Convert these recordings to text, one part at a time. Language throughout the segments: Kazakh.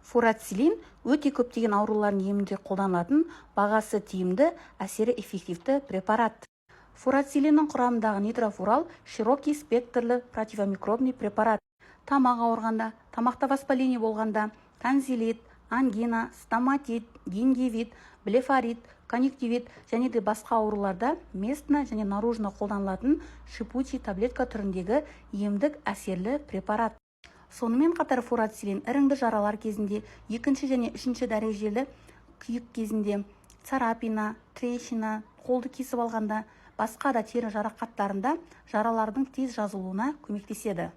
Фурацилин өте көптеген аурулардың емінде қолданылатын, бағасы тиімді, әсері эффективті препарат. Фурацилиннің құрамындағы нитрофурал – широкий спектрлі противомикробный препарат. Тамақ ауырғанда, тамақта воспаление болғанда, тонзиллит, ангина, стоматит, гингивит, блефарит, конъюнктивит және де басқа ауруларда местно және наружно қолданылатын шипучий таблетка түріндегі емдік әсерлі препарат. Сонымен қатар фурацилин іріңді жаралар кезінде, екінші және үшінші дәрежелі күйік кезінде, царапина, трещина, қолды кесіп алғанда, басқа да тері жарақаттарында жаралардың тез жазылуына көмектеседі.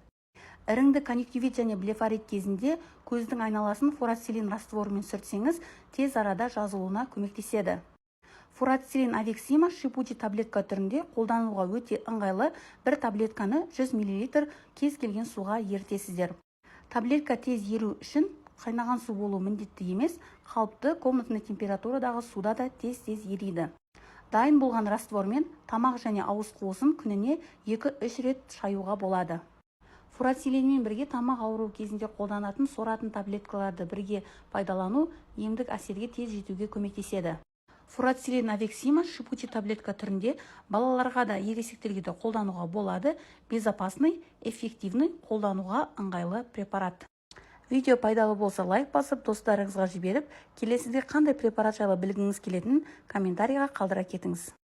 Іріңді конъюнктивит және блефарит кезінде көздің айналасын фурацилин растворымен сүртсеңіз, тез арада жазылуына көмектеседі. Фурацилин Авексима шипучий таблетка түрінде қолдануға өте ыңғайлы. Бір таблетканы 100 мл кез келген суға ерітесіздер. Таблетка тез еру үшін қайнаған су болуы міндетті емес, қалыпты комнатный температурадағы суда да тез-тез ериді. Дайын болған раствормен тамақ және ауыз қуысын күніне 2-3 рет шаюға болады. Фурацилинмен бірге тамақ ауруы кезінде қолданатын соратын таблеткаларды бірге пайдалану емдік әсерге тез жетуге көмектеседі. Фурацилин Авексима шипучий таблетка түрінде балаларға да, ересектерге де қолдануға болады. Безопасный, эффективный, қолдануға ыңғайлы препарат. Видео пайдалы болса, лайк басып, достарыңызға жіберіп, келесіде қандай препарат жайлы білгіңіз келетінін комментарийға қалдыра кетіңіз.